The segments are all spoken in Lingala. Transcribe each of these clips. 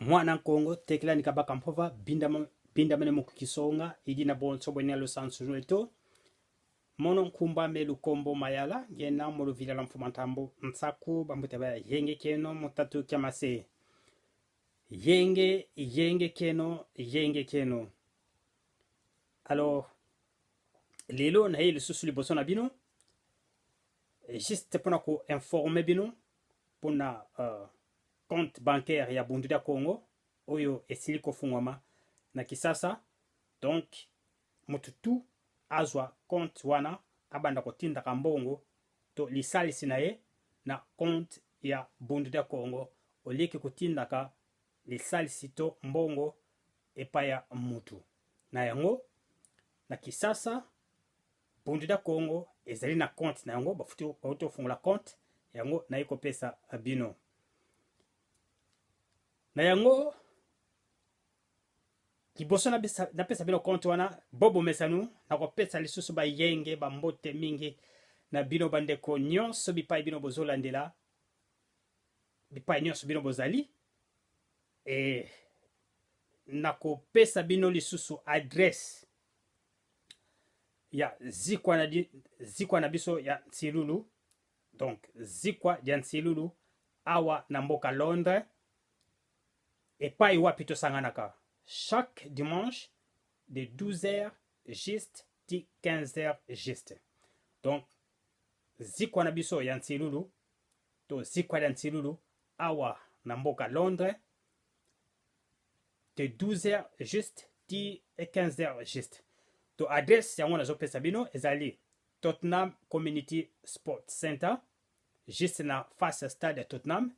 Mwana Nkongo tekelani kabaka mpova bindama bindamane mukukisonga idi na bonso bwene lusansu lwetu mono nkumba me lukombo mayala ngena muluvila la mfuma ntambo nsaku bambute ba yenge keno mutatu kyamase yenge yenge keno yenge keno. Alors lelo naye lisusu liboso na bino juste mpona ko informer bino mpona compte bancaire ya Bundu dia Congo oyo esili kofungwama na Kisasa. Donc mutu tu azwa compte wana abanda kotindaka mbongo to lisalisi na ye na compte ya Bundu dia Congo olieki kotindaka lisalisi to mbongo epai ya mutu. Na yango na Kisasa Bundu dia Congo ezali na compte na yango, bafuti bauti kofungola compte yango naye kopesa bino. Na yango liboso napesa bino compte wana, bobomesanu nakopesa lisusu bayenge bambote mingi na bino bandeko nyonso bipai bino bozolandela, bipai nyonso bino bozali. E nakopesa bino lisusu adresse ya zikwa na, zikwa na biso ya Nsilulu, donc zikwa ya Nsilulu awa na mboka Londres, epai wapi tosanganaka chaque dimanche de 12h juste ti 15h juste. Donc zikwa na biso ya Nsilulu to zikwa ya Nsilulu awa na mboka Londres de 12h juste ti 15h juste. To adresse yango nazopesa bino ezali Tottenham Community Sport Center, juste na face ya stade ya Tottenham.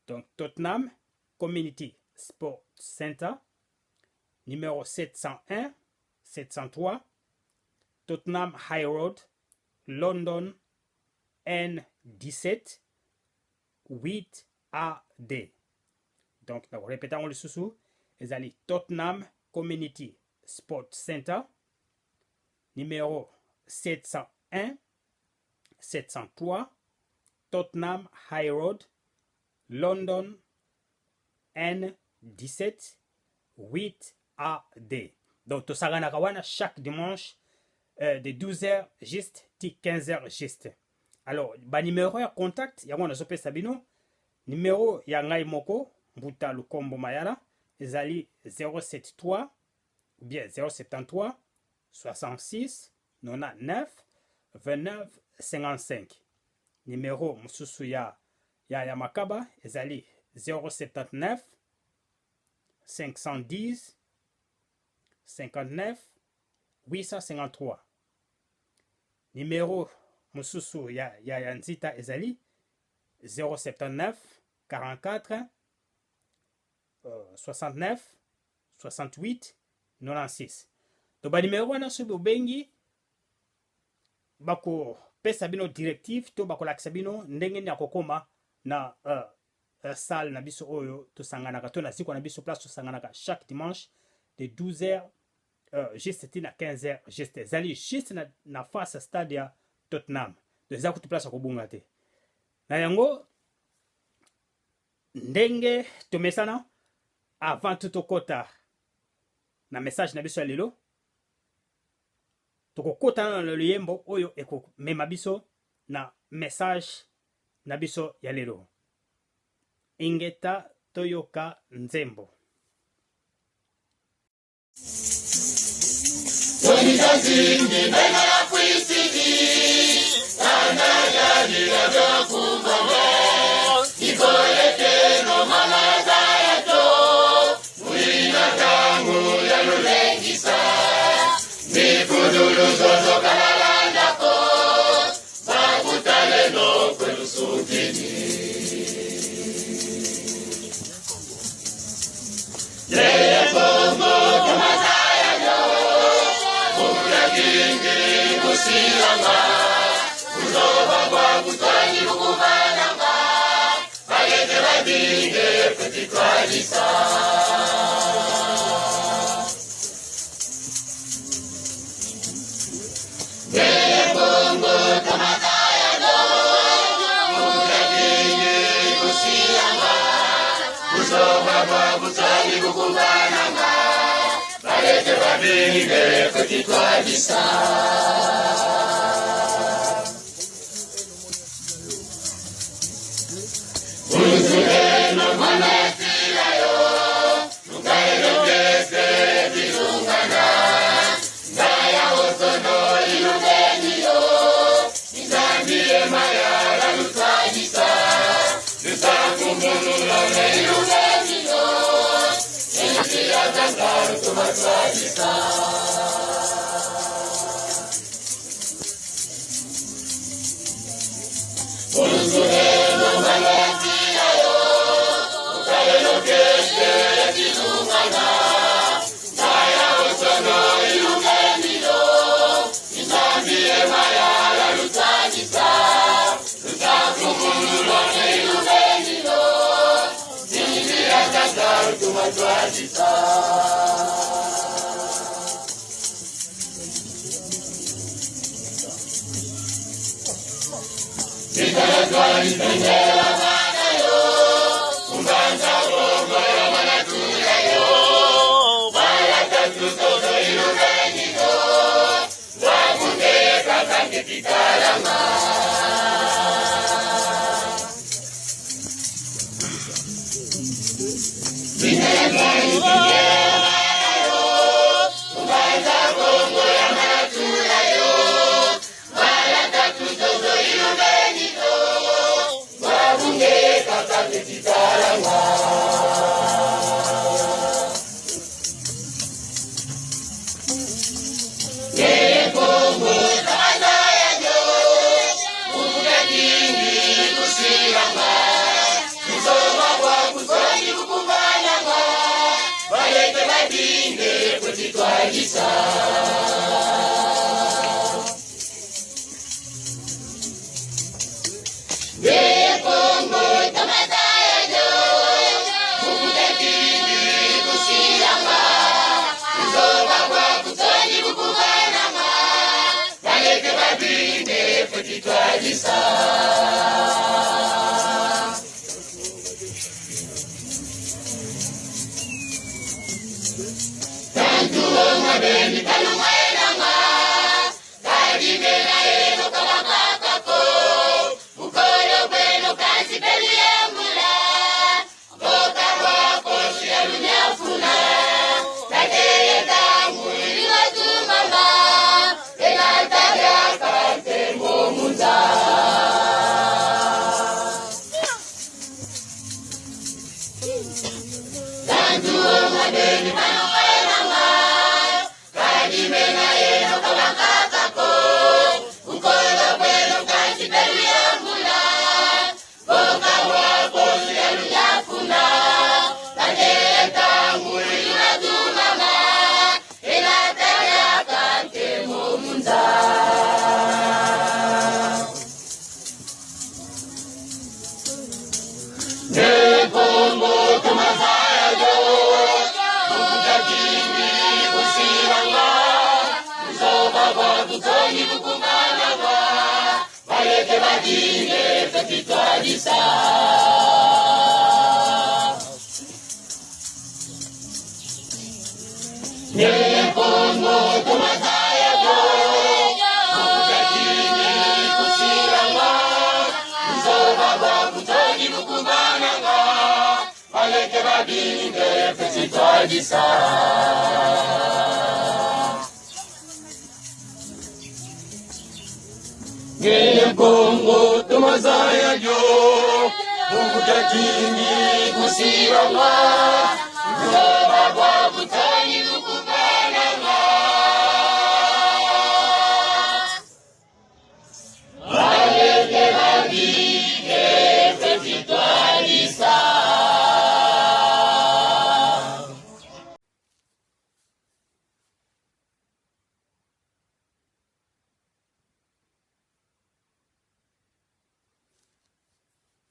Donc Tottenham Community Sport Center numéro 701 703 Tottenham High Road, London N17 8AD. Donc na répéter yango lisusu ezali Tottenham Community Sport Center numéro 701 703 Tottenham High Road, London N17 8AD. Donc tosanganaka wana chaque dimanche de 12h juste ti 15h juste. Alors ba numéro ya contact yango nazopesa bino, numéro ya ngai moko Mbuta Lukombo Mayala ezali 073 ou bien 073 66 99 29 55. Numéro mosusu ya Makaba ezali 079 510 59 853. Numéro mosusu ya Nzita ezali 079 44 69 68 96. To ba numéro wana soki bobengi bakopesa bino directive to bakolakisa bino ndenge nini ya kokoma na salle na biso oyo tosanganaka to na zikwa na biso place tosanganaka chaque dimanche de 12h juste ti na 15h juste. Ezali juste na face ya stade ya Tottenham. Donc eza kutu place ya kobunga te. Na yango ndenge tomesana, avant tout tokota na message na biso ya lelo, tokokota na loyembo oyo ekomema biso na message na biso ya lelo. Ingeta toyoka nzembo.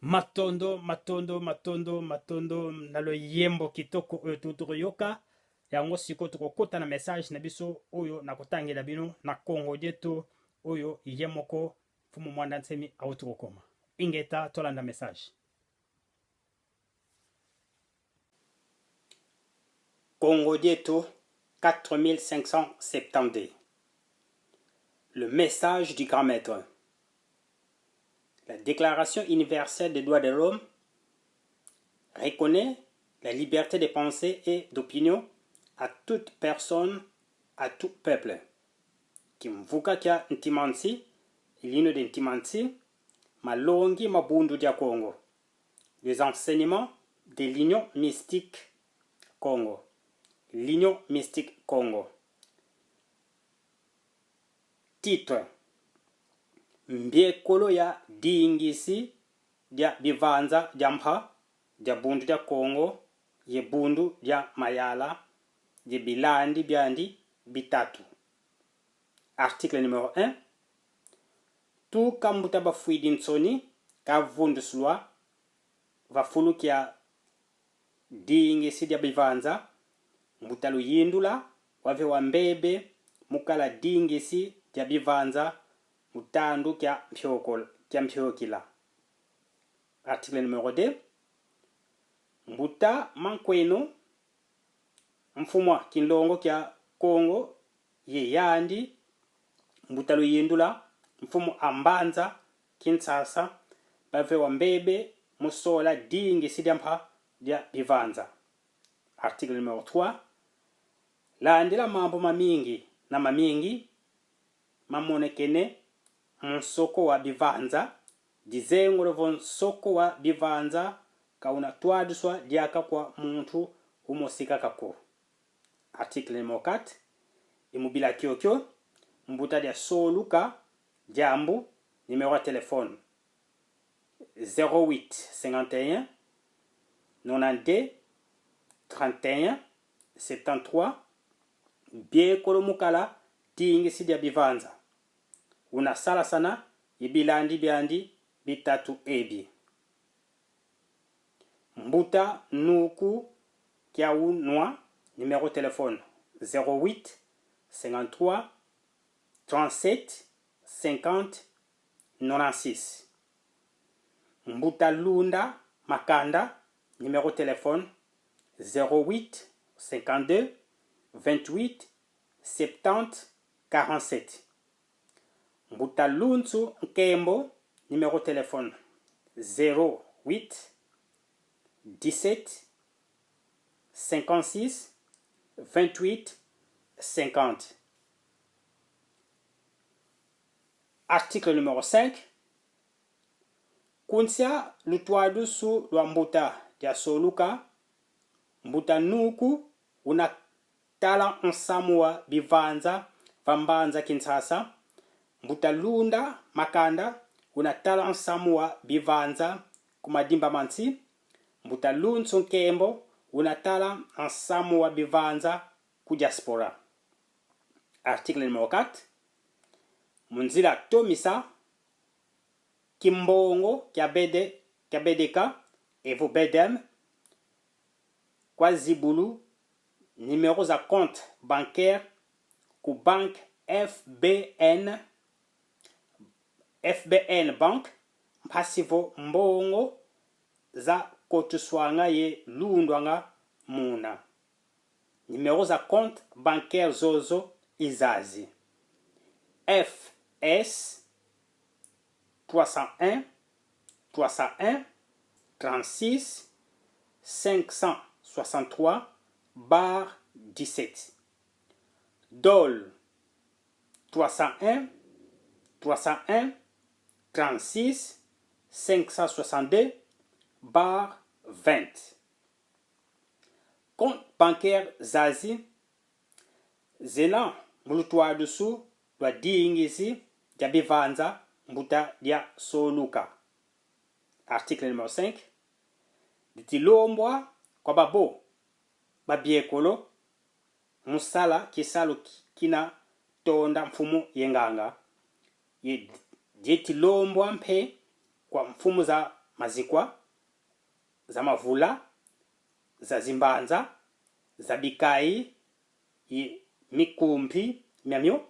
Matondo, matondo, matondo, matondo na loyembo kitoko oyo touti koyoka yango. Sikoyo tokokota na message na biso oyo nakotangela bino na Kongo Dieto, oyo ye moko Mfumu Mwanda Nsemi auti kokoma. Ingeta, tolanda message. Congo Dieto 4572. Le message du grand maître. La Déclaration universelle des droits de l'homme reconnaît la liberté de pensée et d'opinion à toute personne, à tout peuple. Kimvuka kya Ntimansi, lino de Ntimansi, malongi mabundu dia Congo. Les enseignements de l'Union mystique Congo. L'Union mystique Congo. Titre Mbiekolo ya dingisi dia bivanza dia mpha dia bundu dia Congo ye bundu dia mayala ye bilandi biandi bitatu. Article numéro 1. Tukambuta bafuidi nsoni kavundusulwa vafulukia dingisi dia bivanza mbuta luyindula wave wa mbebe mukala dingisi dia bivanza mutandu kya mpyokila. Article numéro 2. Mbuta mankwenu mfumwa kinlongo kya Kongo ye yandi mbuta luyindula mfumu ambanza Kinshasa bave wa mbebe musola dingisi dia mpha dia bivanza. Article numéro 3. Landela mambo mamingi na mamingi mamonekene munsoko wa bivanza dizengolo vo nsoko wa bivanza kauna twaduswa diaka kwa muntu umosika kako. Article numéro 4. Imubila kyokyo mbuta dia soluka diambu numéro ya téléphone 08 51 92 31 73 biekolo mukala dingisi dia bivanza unasalasana ibilandi biandi bitatu ebi mbuta nuku kya unwa numéro téléphone 08 53 37 50 96 mbuta lunda makanda numéro téléphone 08 52 28 70 47 mbuta lunzu nkembo numéro téléphone 08 17 56 28 50. Article numéro 5. Kunsia lutwadusu lwa mbuta dia soluka mbuta nuku unatala nsamu wa bivanza vambanza Kinshasa mbuta lunda makanda unatala nsamu wa bivanza kumadimba mansi mbuta lunzu nkembo unatala nsamu wa bivanza ku diaspora. Article numéro 4. Munzila tomisa kimbongo kya BD, kya BDK evo BDM kwa zibulu numéro za compte bancaire ku banque FBN FBN Bank mpasivo mbongo za kotuswanga ye lundwanga muna. Numéro za compte bancaire zozo izazi FS 301 301 36 563 barre 17 DOL 301 301 36 562 barre 20. Compte bancaire Zazi zena mulutwadusu lwa dingisi dia bivanza mbuta dia soluka. Article numéro 5. Ditilombwa kwa babo babiekolo musala kisalu kina tonda mfumu yenganga ye dietilombwa mpe kwa mfumu za mazikwa za mavula za zimbanza za bikai ye mikumpi myamyo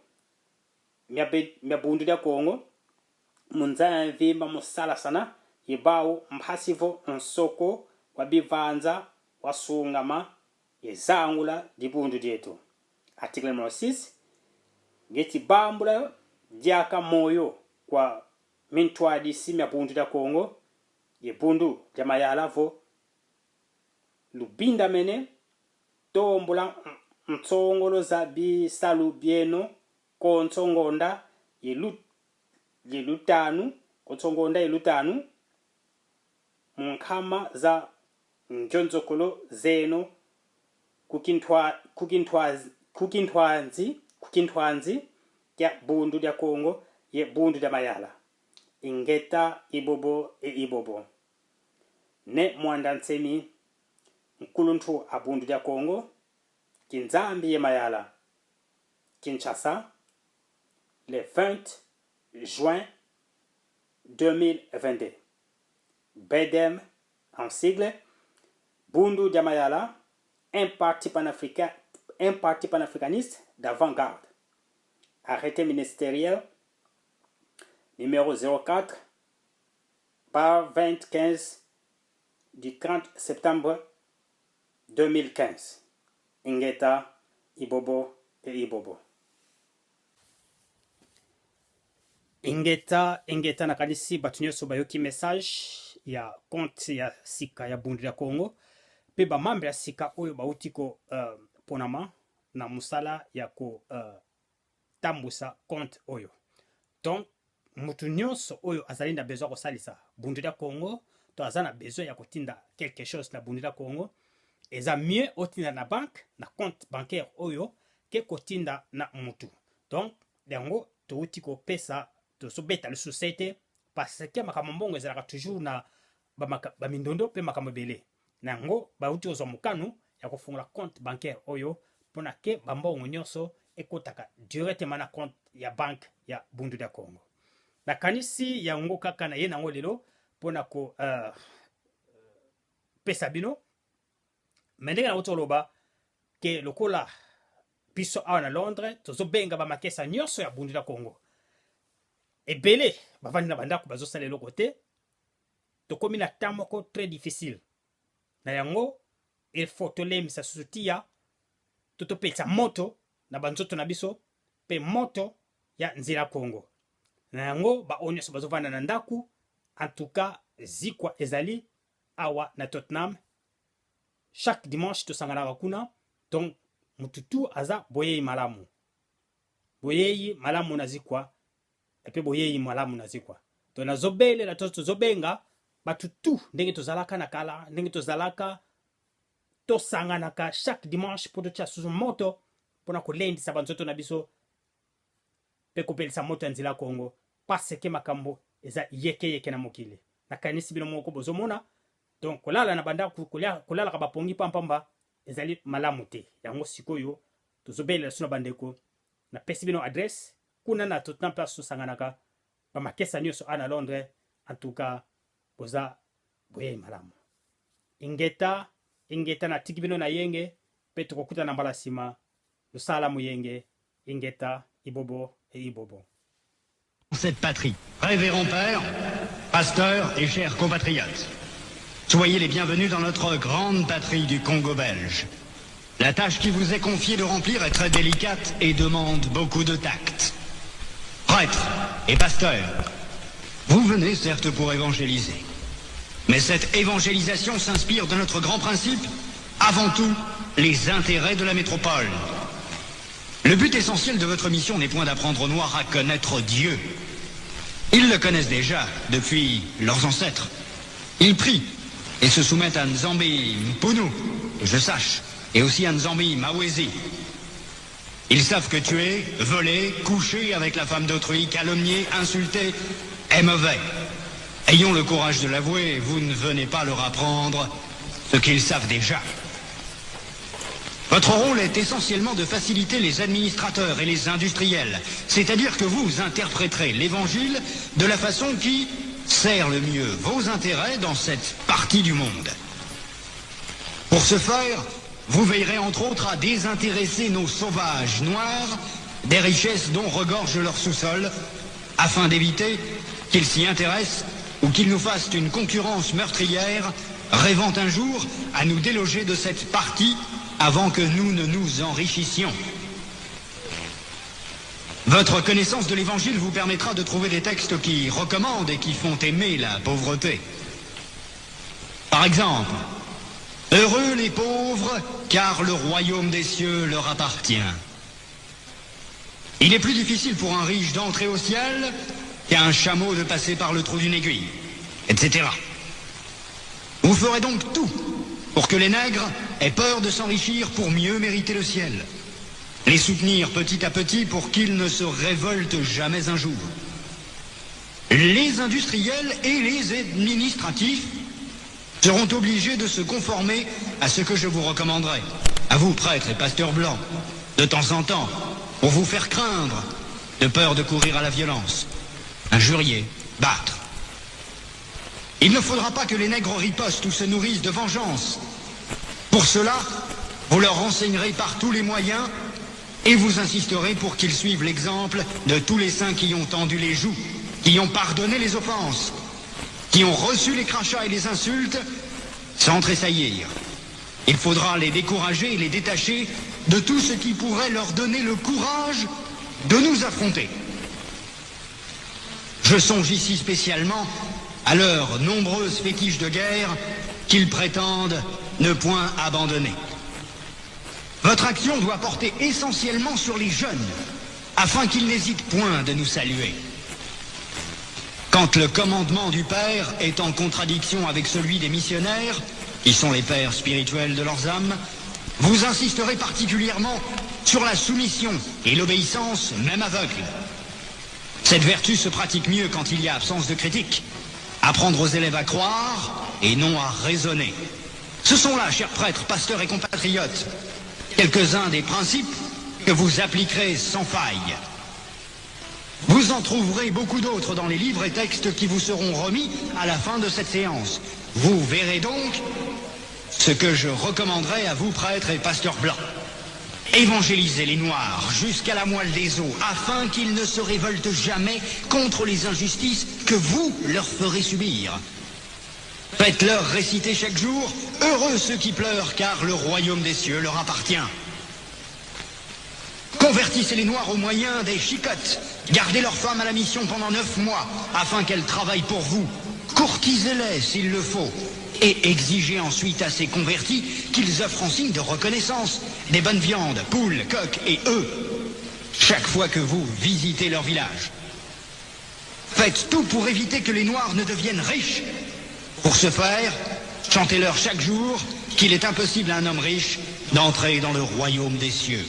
mya bundu dia Kongo munzamvimba musalasana yibau mphasivo nsoko wa bivanza wasungama Ezangula dibundu dietu. Article numero 6, Ngeti bambula diaka moyo kwa mintwadisi mya bundu dia Kongo ye bundu dia mayala vo lubindamene tombula ntsongolo za bisalu bienu konso ngonda ye lutanu konso ngonda ye lutanu mu nkhama za njonzokolo zenu kukintwanzi dia bundu dia Kongo ye bundu dia mayala. Ingeta ibobo e ibobo. Ne Mwanda Nsemi nkuluntu a bundu dia Kongo kinzambi ye mayala. Kinshasa le 20 juin 2022. BDM en sigle, Bundu dia Mayala, un parti panafricain, un parti panafricaniste d'avant-garde. Arrêté ministériel numéro 04 par 2015 du 30 septembre 2015. Ingeta, Ibobo et Ibobo. Ingeta, ingeta nakanisi bato nyonso bayoki message ya compte ya sika ya Bundu ya Congo mpe ba membre ya sika oyo bauti ko ponama na mosala ya ko tambusa compte oyo. Donc mutu nyonso oyo azali na besoin kosalisa Bundu ya Congo to aza na besoin ya kotinda quelque chose na Bundu ya Congo, eza mieux otinda na banque na compte bancaire oyo ke kotinda na mutu. Donc yango touti kopesa, tozobeta lisusu se te parce que makambo mbongo ezalaka toujours na bamindondo mpe makambo ebele. Na yango bauti kozwa mokano ya kofungola compte bancaire oyo mpona ke bambongo nyonso ekotaka directement na compte ya banque ya Bundu ya Congo. Nakanisi yango kaka na ye nango lelo mpona ko pesa bino. Me ndenge nauti koloba ke lokola biso awa na Londres tozobenga bamakesa nyonso ya Bundu ya Congo, ebele bavandi na bandako bazosala eloko te. Tokomi na temps moko très difficile. Na yango il faut tolemisa susu tia to topelisa moto na banzoto na biso mpe moto ya nzela Congo. Na yango baoyo nyonso bazovanda na ndako, en tout cas zikwa ezali awa na Tottenham. Chaque dimanche tosanganaka kuna. Donc mutu tu aza boyei malamu, boyei malamu na zikwa mpe boyei malamu na zikwa. To nazobelela to tozobenga bato tu ndenge tozalaka na kala, ndenge tozalaka tosanganaka chaque dimanche mpo totia susu moto mpona kolendisa banzoto na biso mpe kopelisa moto ya nzela Congo, parce que makambo eza yeke yeke na mokili. Nakanisi bino moko bozomona. Donc kolala na bandako, kolalaka bapongi pampamba ezali malamu te. Yango sikoyo tozobelela so na bandeko, napesi bino adresse kuna na Tottenham place tosanganaka bamakesa nyonso a na Londres. En tout cas boza boyei malamu. Ingeta, ingeta, natiki bino na yenge mpe tokokutana na mbala nsima. Losala moyenge. Ingeta, ibobo e ibobo. Cette patrie. Révérend père, pasteurs et chers compatriotes, soyez les bienvenus dans notre grande patrie du Congo belge. La tâche qui vous est confiée de remplir est très délicate et demande beaucoup de tact. Prêtres et pasteurs, vous venez certes pour évangéliser. Mais cette évangélisation s'inspire de notre grand principe, avant tout, les intérêts de la métropole. Le but essentiel de votre mission n'est point d'apprendre aux Noirs à connaître Dieu. Ils le connaissent déjà depuis leurs ancêtres. Ils prient et se soumettent à Nzambi Mpounou, que je sache, et aussi à Nzambi Mawezi. Ils savent que tuer, voler, coucher avec la femme d'autrui, calomnier, insulter, est mauvais. Ayons le courage de l'avouer, vous ne venez pas leur apprendre ce qu'ils savent déjà. Votre rôle est essentiellement de faciliter les administrateurs et les industriels, c'est-à-dire que vous interpréterez l'évangile de la façon qui sert le mieux vos intérêts dans cette partie du monde. Pour ce faire, vous veillerez entre autres à désintéresser nos sauvages noirs des richesses dont regorge leur sous-sol, afin d'éviter qu'ils s'y intéressent ou qu'ils nous fassent une concurrence meurtrière, rêvant un jour à nous déloger de cette partie. avant que nous ne nous enrichissions. Votre connaissance de l'évangile vous permettra de trouver des textes qui recommandent et qui font aimer la pauvreté. Par exemple, Heureux les pauvres, car le royaume des cieux leur appartient. Il est plus difficile pour un riche d'entrer au ciel qu'à un chameau de passer par le trou d'une aiguille, etc. Vous ferez donc tout pour que les nègres aient peur de s'enrichir pour mieux mériter le ciel. Les soutenir petit à petit pour qu'ils ne se révoltent jamais un jour. Les industriels et les administratifs seront obligés de se conformer à ce que je vous recommanderai, à vous, prêtres et pasteurs blancs, de temps en temps, pour vous faire craindre, de peur de courir à la violence, injurier, battre. Il ne faudra pas que les nègres ripostent ou se nourrissent de vengeance. Pour cela, vous leur enseignerez par tous les moyens et vous insisterez pour qu'ils suivent l'exemple de tous les saints qui ont tendu les joues, qui ont pardonné les offenses, qui ont reçu les crachats et les insultes sans tressaillir. Il faudra les décourager et les détacher de tout ce qui pourrait leur donner le courage de nous affronter. Je songe ici spécialement à leurs nombreuses fétiches de guerre qu'ils prétendent ne point abandonner. Votre action doit porter essentiellement sur les jeunes, afin qu'ils n'hésitent point de nous saluer. Quand le commandement du Père est en contradiction avec celui des missionnaires, qui sont les pères spirituels de leurs âmes, vous insisterez particulièrement sur la soumission et l'obéissance même aveugle. Cette vertu se pratique mieux quand il y a absence de critique. Apprendre aux élèves à croire et non à raisonner. Ce sont là, chers prêtres, pasteurs et compatriotes, quelques-uns des principes que vous appliquerez sans faille. Vous en trouverez beaucoup d'autres dans les livres et textes qui vous seront remis à la fin de cette séance. Vous verrez donc ce que je recommanderai à vous, prêtres et pasteurs blancs. Évangélisez les Noirs jusqu'à la moelle des os, afin qu'ils ne se révoltent jamais contre les injustices que vous leur ferez subir. Faites-leur réciter chaque jour, heureux ceux qui pleurent, car le royaume des cieux leur appartient. Convertissez les Noirs au moyen des chicottes. Gardez leurs femmes à la mission pendant neuf mois, afin qu'elles travaillent pour vous. Courtisez-les s'il le faut. Et exigez ensuite à ces convertis qu'ils offrent en signe de reconnaissance des bonnes viandes, poules, coqs et œufs, chaque fois que vous visitez leur village. Faites tout pour éviter que les Noirs ne deviennent riches. Pour ce faire, chantez-leur chaque jour qu'il est impossible à un homme riche d'entrer dans le royaume des cieux.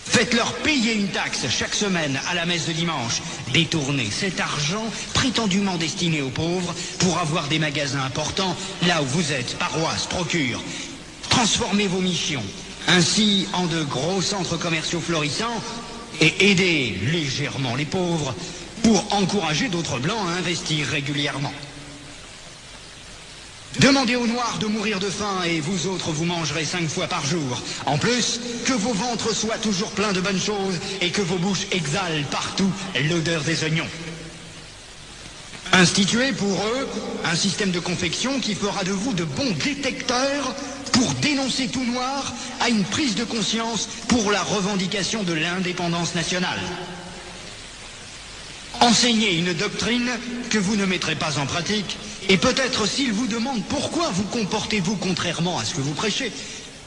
Faites-leur payer une taxe chaque semaine à la messe de dimanche. Détournez cet argent prétendument destiné aux pauvres pour avoir des magasins importants là où vous êtes, paroisse, procure. Transformez vos missions ainsi en de gros centres commerciaux florissants et aidez légèrement les pauvres pour encourager d'autres blancs à investir régulièrement. Demandez aux noirs de mourir de faim et vous autres vous mangerez cinq fois par jour. En plus, que vos ventres soient toujours pleins de bonnes choses et que vos bouches exhalent partout l'odeur des oignons. Instituez pour eux un système de confection qui fera de vous de bons détecteurs pour dénoncer tout noir à une prise de conscience pour la revendication de l'indépendance nationale. Enseignez une doctrine que vous ne mettrez pas en pratique et peut-être s'ils vous demandent pourquoi vous comportez-vous contrairement à ce que vous prêchez,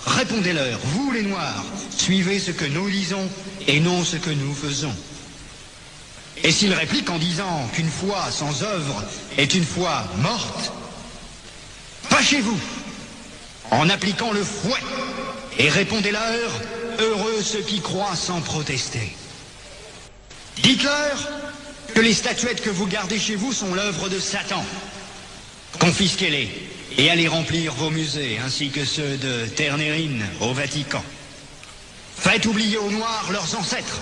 répondez-leur, vous les noirs, suivez ce que nous lisons et non ce que nous faisons. Et s'ils répliquent en disant qu'une foi sans œuvre est une foi morte, fâchez-vous en appliquant le fouet et répondez-leur, heureux ceux qui croient sans protester. Dites-leur que les statuettes que vous gardez chez vous sont l'œuvre de Satan. Confisquez-les et allez remplir vos musées ainsi que ceux de Ternérine au Vatican. Faites oublier aux Noirs leurs ancêtres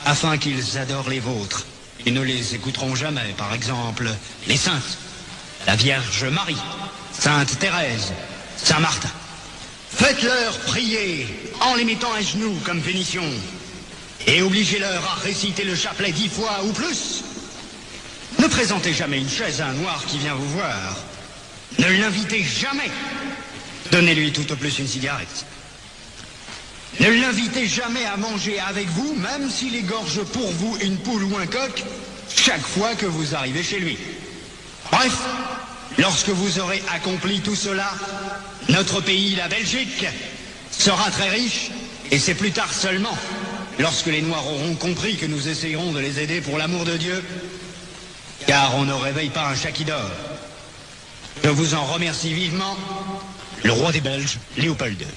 afin qu'ils adorent les vôtres. Ils ne les écouteront jamais, par exemple, les saintes, la Vierge Marie, Sainte Thérèse, Saint Martin. Faites-leur prier en les mettant à genoux comme pénition et obligez-leur à réciter le chapelet dix fois ou plus. Ne présentez jamais une chaise à un noir qui vient vous voir. Ne l'invitez jamais. Donnez-lui tout au plus une cigarette. Ne l'invitez jamais à manger avec vous, même s'il égorge pour vous une poule ou un coq, chaque fois que vous arrivez chez lui. Bref, lorsque vous aurez accompli tout cela, notre pays, la Belgique, sera très riche, et c'est plus tard seulement, lorsque les Noirs auront compris que nous essayerons de les aider pour l'amour de Dieu, car on ne réveille pas un chat qui dort. Je vous en remercie vivement, le roi des Belges, Léopold II.